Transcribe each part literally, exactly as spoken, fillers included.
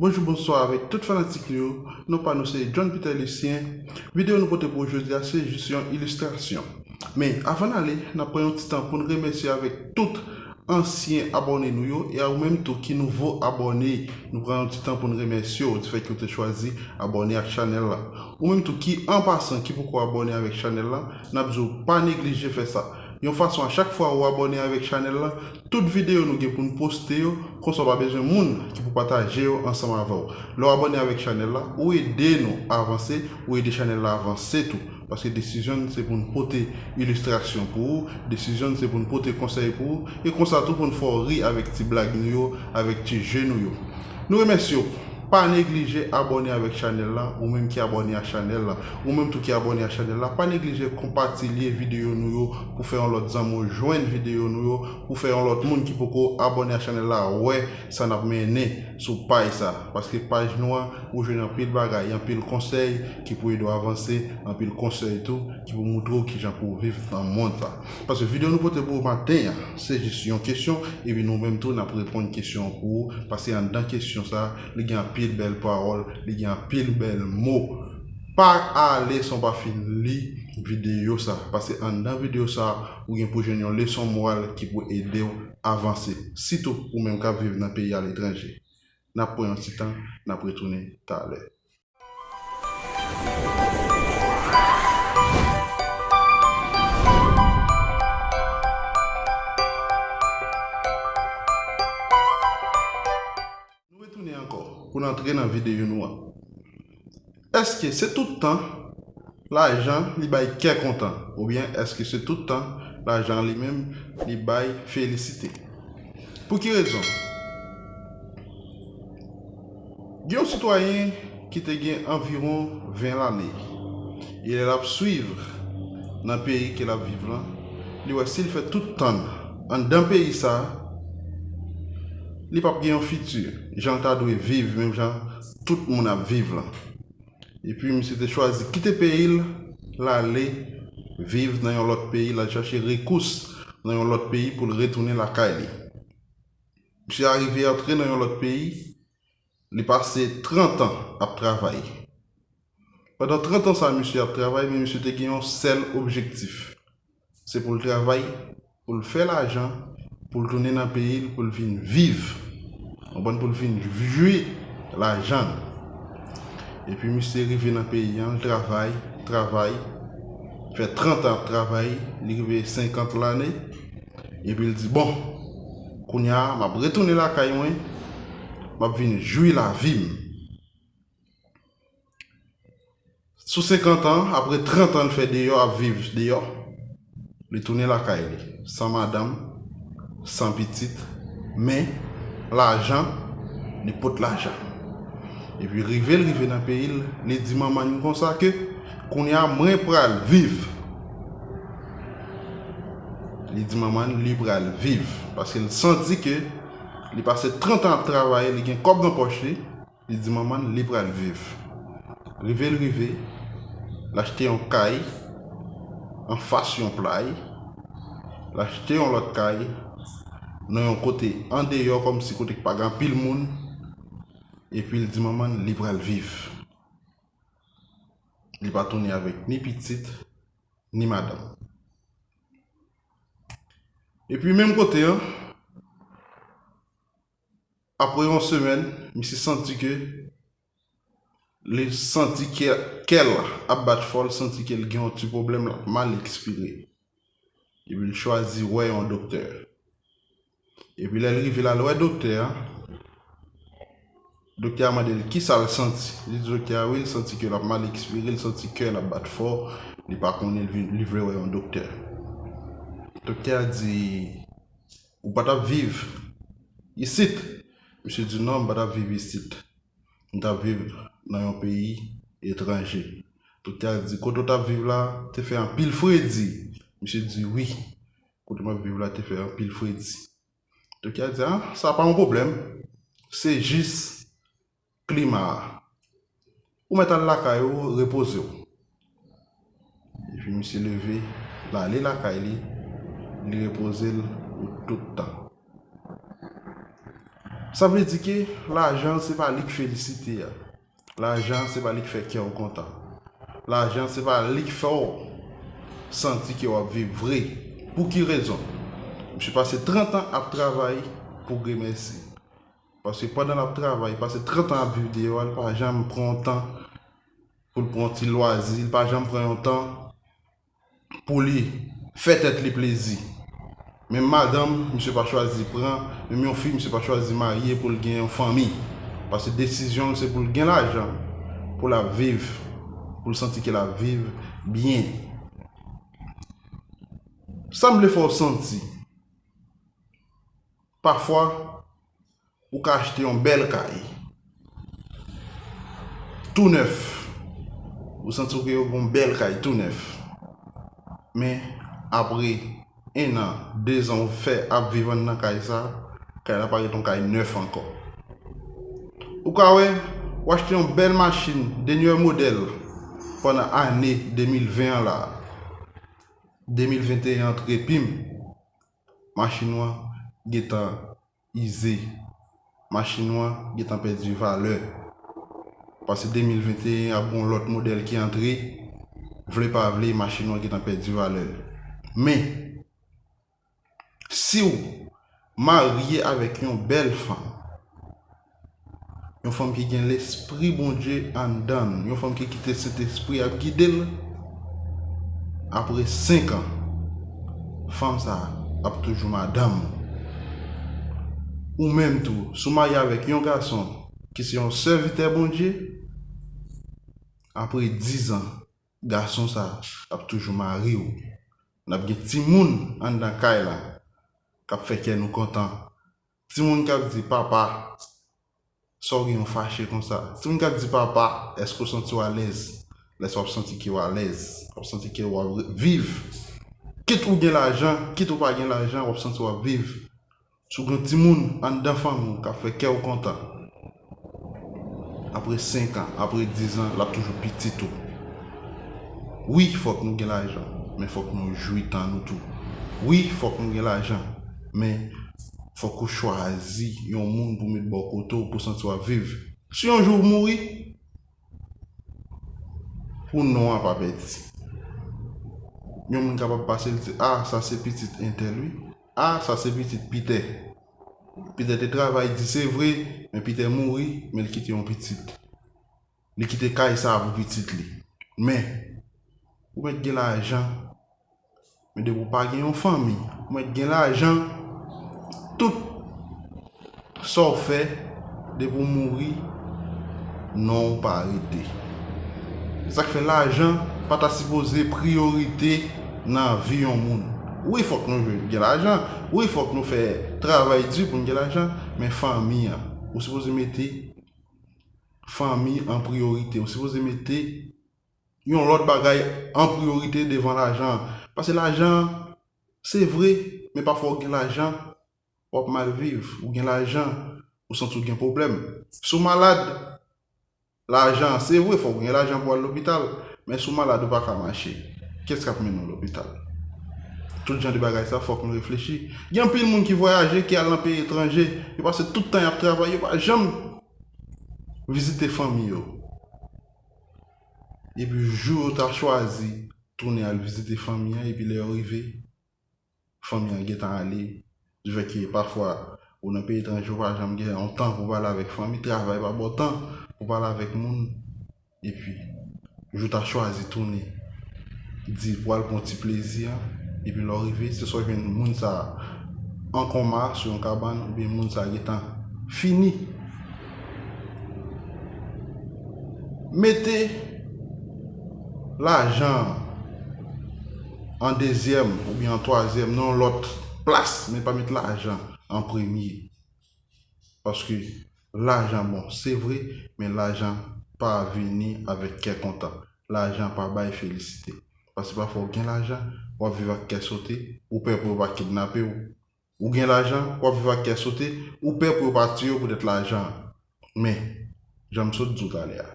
Bonjou, bonswa avèk tout fanatik nou yo. Non pa nou se John Peter Lucien. Videyo nou pote pou ou jodi a se jis yon ilistrasyon. Men, avan n ale, n ap pran yon ti tan pou n remèsye avèk tout ansyen abòne nou yo, e a ou menm tou ki nouvo abòne, nou pran yon ti tan pou n remèsye w difèt ke w te chwazi abòne ak chanèl la. Ou menm tou ki an pasan ki poko abòne avèk chanèl la, n ap di w pa neglije fè sa. Yon fason a chak fwa ou abòne avèk chanèl la, tout videyo nou gen pou n poste yo, konsa w pa bezwen moun ki pou pataje yo ansanm avè w. Lè w abòne avèk chanèl la, ou ede nou avanse, ou ede chanèl la avanse tou. Paske desizyon n se pou n pote ilistrasyon pou ou, desizyon n se pou n pote konsèy pou ou, e konsa tou pou n fè w ri avèk ti blag nou yo, avèk ti je nou yo. Nou remèsye w. Pa neglije abòne avèk chanèl la, ou menm ki abòne a chanèl la. Ou menm tou ki abòne a chanèl la, pa neglije konpatilye videyo nou yo pou fè yon lòt zanmi w jwenn videyo nou yo, pou fè yon lòt moun ki poko abòne a chanèl la wè sa n ap mennen sou paj sa. Paske paj nou an, ou jwenn anpil bagay, anpil konsèy ki pou ede w avanse, anpil konsèy tou ki pou moutre w kijan pou w viv nan mond sa. Paske videyo nou pote pou ou maten an, se jis yon kesyon, epi nou menm tou n ap reponn kesyon an pou ou, paske anndan kesyon sa, li gen anpil bèl pawòl, li gen anpil bèl mo. Pa ale san w pa fin li videyo sa, paske anndan videyo sa, ou gen pou jwenn yon leson moral ki pou ede w avanse, sitou ou menm k ap viv nan peyi aletranje. N ap pran yon ti tan, n ap retounen talè. Nou retounen ankò pou n antre nan videyo nou an. Èske se tout tan lajan li bay kè kontan? Oubyen èske se tout tan lajan li menm li bay felisite? Pou ki rezon? Gen yon sitwayen ki te gen anviwon ven lane. E lè l ap swiv nan peyi ke l ap viv lan, li wè si l fè tout tan l anndan peyi sa a, li p ap gen yon fiti jan l ta dwe viv, menm jan tout moun ap viv lan. Epi misye te chwazi kite peyi l, l ale viv nan yon lòt peyi, l al chache rekous nan yon lòt peyi pou l retounen lakay li. Misye arive antre nan yon lòt peyi, li pase trant an ap travay. Pandan trant an sa misye ap travay, men misye te gen yon sèl objektif. Se pou l travay, pou l fè lajan, pou l tounen nan peyi l, pou l vin viv. Konprann, pou l vin jwi lajan l. Epi misye rive nan peyi an, l travay, travay, fè trant an ap travay, li rive senkant lane, epi l di, bon, kounye a, m ap retounen lakay mwen, m ap vin jwi lavi m. Sou senkant an, apre trant an l fè deyò, ap viv deyò, li tounen lakay li, san madanm, san pitit, men lajan, li pot lajan. Epi rive l rive nan peyi l, li di manman l konsa ke, kounye a mwen pral viv. Li di manman l li pral viv, paske l santi ke li pase trant an ap travay, li gen kòb nan pòch li, li di manman l li pral viv. Rive l rive, l achte yon kay anfas yon play, l achte yon lòt kay nan yon kote andeyò, kòmsi kote k pa gen anpil moun, epi l di manman l li pral viv. Li pa tounen avèk ni pitit, ni madanm. Epi menm kote an, apre yon semèn, misye santi ke li santi ke kè l ap bat fò, l santi ke l gen yon ti pwoblèm, l ap mal ekspire. Epi l chwazi wè yon doktè. Epi lè l rive l al wè doktè a, doktè a mande l kisa l santi. Li di doktè a wi, l santi ke l ap mal ekspire, l santi kè l ap bat fò, li pa konnen, li vle wè yon doktè. Doktè a di, ou pa t ap viv isit? Misye di non, m pa t ap viv isit. M t ap viv nan yon peyi etranje. Doktè a di, kote w t ap viv la te fè anpil fredi? Misye di, wi, kote m ap viv la te fè anpil fredi. Doktè a di, a, sa pa yon pwoblèm. Se jis klima a. Ou mèt al lakay ou, repoze w. Epi misye leve, l ale lakay li, li repoze l pou tout tan. Sa vle di ke lajan se pa li k felisite a. Lajan se pa li k fè kè w kontan. Lajan se pa li k fè w santi ke w ap viv vre. Pou ki rezon? Misye pase trant an ap travay pou gremèsi. Paske pandan l ap travay, pase trant an ap viv deyò a, li pa janm pran yon tan pou l pran yon ti lwazi, li pa janm pran yon tan pou li fè tèt li plezi. Menm madanm, misye pa chwazi pran, menm yon fi, misye pa chwazi marye pou l gen yon fanmi. Paske desizyon l se pou l gen lajan, pou l ap viv, pou l santi ke l ap viv byen. Sa m vle fè w santi, pafwa, ou ka achte yon bèl kay tou nèf. Ou santi w gen yon bèl kay tou nèf. Men, apre en an, dezan ou fè ap viv anndan kay sa, kay la pa ret yon kay nèf ankò. Ou ka wè, ou achte yon bèl machin, dènyè modèl, pandan ane de mil ven an la. De mil venteyen antre pim. Machin ou an gentan ize. Machin ou an gentan pèdi valè. Paske de mil venteyen ap gen yon lòt modèl ki antre, vle pa vle, machin ou an gentan pèdi valè l. Men, si w marye avèk yon bèl fanm, yon fanm ki gen lespri Bondye anndan l, yon fanm ki kite Sentespri a gide l, apre senk an, fanm sa a ap toujou madanm ou. Ou menm tou, si w marye avèk yon gason ki se yon sèvitè Bondye, apre diz an, gason sa a ap toujou mari w. N ap gen timoun anndan kay la k ap fè kè nou kontan. Timoun k ap di, "Papa, sa w gen w fache konsa?" Timoun k ap di, "Papa, èske w santi w alèz?" Lè sa w ap santi ke w alèz, w ap santi ke w ap viv. Kit ou gen lajan, kit ou pa gen lajan, w ap santi w ap viv. Si w gen timoun anndan fanmi w k ap fè kè w kontan, apre senk an, apre diz an, l ap toujou pitit ou. Wi, fòk nou gen lajan, men fòk nou jwi tan nou tou. Wi, fòk nou gen lajan, men fòk ou chwazi yon moun pou met bò kote w, pou w santi w ap viv. Si yon jou ou mouri, pou non an pa pèdi. Yon moun kapab pase, li di, "Ah, sa se pitit entèl, wi. Ah, sa se pitit Pitè." Pitè te travay di se vre, men Pitè mouri, men li kite yon pitit. Li kite kay sa a pou pitit li. Men, ou mèt gen lajan, men depi w pa gen yon fanmi, ou mèt gen lajan, tout sa w fè, depi w mouri, non w pa rete. Se sa k fè lajan pa ta sipoze priyorite nan vi yon moun. Wi, fòk nou gen lajan. Wi, fòk nou fè travay di pou n gen lajan. Men fanmi an, ou sipoze mete fanmi an priyorite. Ou sipoze mete yon lòt bagay an priyorite devan lajan. Paske lajan, se vre, men pafwa w gen lajan, w ap mal viv. Ou gen lajan, ou santi w gen pwoblèm. Si w malad, lajan, se vre, fòk w gen lajan pou w al lopital, men si w malad, ou pa ka mache. Kiyès k ap mennen w lopital? Tout jan de bagay sa, fòk nou reflechi. Gen anpil moun ki vwayaje, ki al nan peyi etranje, yo pase tout tan y ap travay, yo pa janm vizite fanmi yo. Epi jou yo ta chwazi tounen al vizite fanmi an, epi lè yo rive, fanmi an gentan ale. Difèt ke pafwa, ou nan peyi etranje, ou pa janm gen yon tan pou pale avèk fanmi, travay pa ba w tan pou pale avèk moun. Epi, jou ta chwazi tounen, di pou al pran ti plezi an, epi lè w rive, se swa jwenn moun sa a an koma sou yon kabann, oubyen moun sa a gentan fini. Mete lajan an dezyèm oubyen an twazyèm, nan yon lòt plas, men pa met lajan an premye. Paske lajan bon, se vre, men lajan pa vini avèk kè kontan. Lajan pa bay felisite. Paske pafwa w gen lajan, w ap viv ak kè sote, ou pè pou yo pa kidnape w. Ou gen lajan, w ap viv ak kè sote, ou pè pou yo pa tiye w poutèt lajan an. Men, jan m sot di w talè a,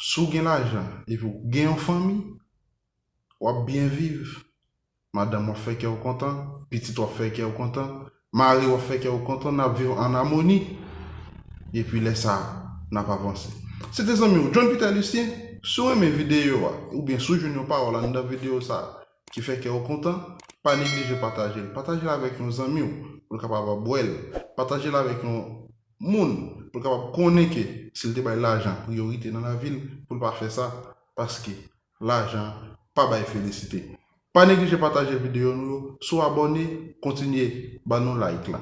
si w gen lajan epi w gen yon fanmi, w ap byen viv. Madanm w ap fè kè w kontan, pitit w ap fè kè w kontan, mare, w ap fè kè w kontan, n ap viv an amoni. Epi lè sa a, n ap avanse. Se te zanmi w, John Peter Lucien. Si w renmen videyo a, oubyen si w jwenn yon pawòl anndan videyo sa a ki fè kè w kontan, pa neglije pataje l. Pataje l avèk yon zanmi w pou l kapab ap wè l. Pataje l avèk yon moun pou l kapab konnen ke si l te bay lajan priyorite nan lavi l, pou l pa fè sa, paske lajan pa bay felisite. Pa neglije pataje videyo nou yo. Si w abòne, kontinye ban nou like la.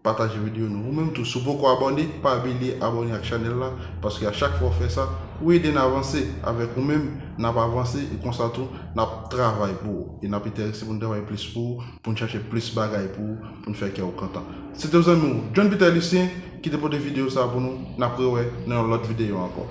Pataje videyo nou. Ou menm tou, si w poko abòne, pa bliye abòne ak chanèl la, paske a chak fwa w fè sa, ou ede n avanse. Avèk ou menm, n ap avanse, e konsa tou, n ap travay pou ou. E n ap enterese pou n travay plis pou ou, pou n chache plis bagay pou ou, pou n fè kè w kontan. Se te zanmi w, John Peter Lucien, ki te pote videyo sa a pou nou. N ap rewè nan yon lòt videyo ankò.